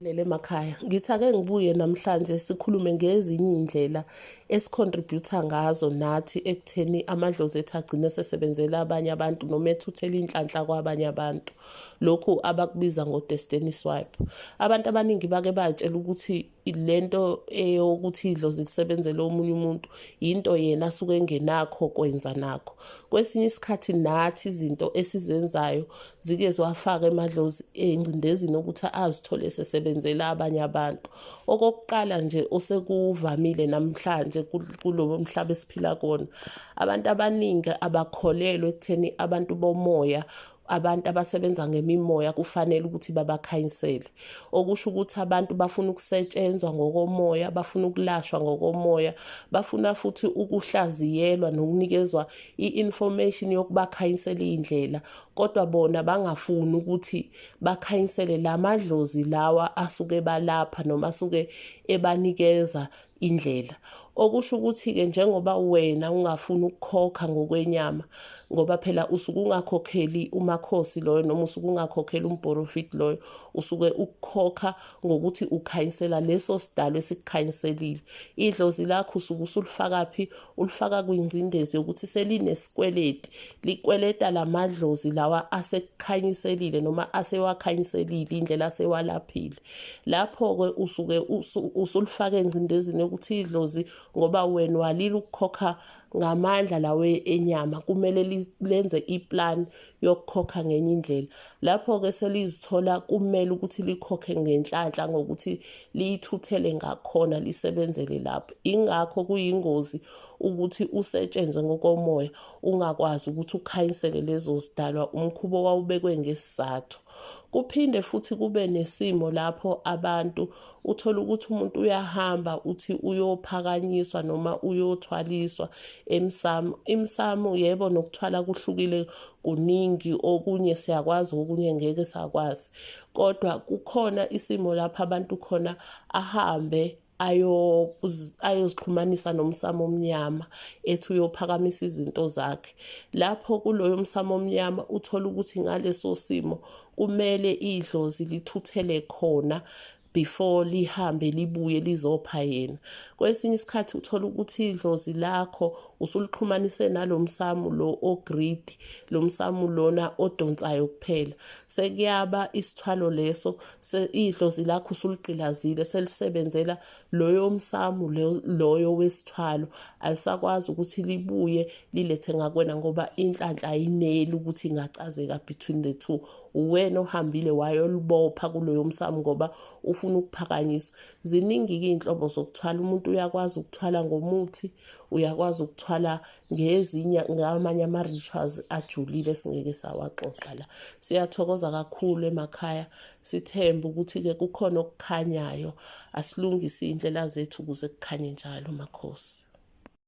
Lele emakhaya. Ngithi ake ngibuye namhlanje sikhulume ngezinye iy'ndlela esicontribute-a ngazo nathi ekutheni amadlozi ethu agcine esesebenzela abanye abantu noma ethuthela inhlanhla kwabanye abantu. Lokhu abakubiza ngo-destiny swipe. Abantu abaningi bake batshela ukuthi lento eyokuthi idlozi lisebenzele omunye umuntu yinto yena asuke engenakho kwenza nakho. Kwesinye isikhathi nathi izinto esizenzayo zike ziwafake emadlozi engcindezini ukuthi azithole esesebenzela abanye abantu. Okokuqala nje osekuvamile namhlanje kulo mhlaba esiphila kuwona, abantu abaningi abakholelwa ekutheni abantu bomoya, abantu abasebenza ngemimoya kufanele ukuthi babakhanyisele. Okusho ukuthi abantu bafuna ukusetshenzwa ngokomoya, bafuna ukulashwa ngokomoya, bafuna futhi ukuhlaziyelwa nokunikezwa i-information yokubakhanyisela iy'ndlela, kodwa bona bangafuni ukuthi bakhanyisele la madlozi lawa asuke balapha noma asuke ebanikeza indlela. Okusho ukuthi-ke njengoba wena ungafuni ukukhokha ngokwenyama, ngoba phela usuke ungakhokheli umakhosi loyo noma usuke ungakhokheli umporofiti loyo, usuke ukukhokha ngokuthi ukhanyisela leso sidalo esikukhanyiselile. Idlozi lakho usuke usulifaka phi? Ulifaka kwingcindezi yokuthi selinesikweleti, likweleta lamadlozi lawa asekukhanyiselile noma asewakhanyiselile indlela asewalaphile. Lapho-ke usuke usulifaka engcindezini yokuthi idlozi ngoba wena walile ukukhokha ngamandla lawo enyama, kumele lenze iplan yokukhokha ngenye indlela. Lapho-ke selizithola kumele ukuthi likhokhe ngenhlanhla ngokuthi liyithuthele ngakhona lisebenzele lapho. Ingakho kuyingozi ukuthi usetshenzwe ngokomoya ungakwazi ukuthi ukhanyisele lezo zidalwa umkhuba owawubekwe ngesizathu. Kuphinde futhi kube nesimo lapho abantu uthola ukuthi umuntu uyahamba uthi uyophakanyiswa noma uyothwaliswa emsamo. Imsamo yebo nokuthwala kuhlukile kuningi, okunye siyakwazi okunye ngeke sakwazi. Kodwa kukhona isimo lapho abantu khona ahambe ayozixhumanisa nomsamo omnyama ethi uyophakamisa izinto zakhe. Lapho kuloyo msamo omnyama uthola ukuthi ngaleso simo kumele idlozi lithuthele khona before lihambe libuye lizopha yena. Kwesinye isikhathi uthola ukuthi idlozi lakho usulixhumanise nalo msamo lo ogreedy, lo msamo lona odonsayo kuphela. Sekuyaba isithwalo leso idlozi lakho usuligqilazile selisebenzela loyo msamu loyo wesithwalo, alisakwazi ukuthi libuye lilethe ngakwena ngoba inhlanhla ayineli ukuthi ingacazeka between the two. Uwena ohambile wayolibopha kuloyo msamu ngoba ufuna ukuphakanyiswa. Ziningi-ke iy'nhlobo zokuthwala. Umuntu uyakwazi ukuthwala ngomuthi, uyakwazi ukuthwala ngezinye ngamanye ama-rituals ajulile esingeke sawaxoxa la. Siyathokoza kakhulu emakhaya, sithembe ukuthi-ke kukhona okukhanyayo. Asilungise iy'ndlela zethu ukuze kukhanye njalo makhosi.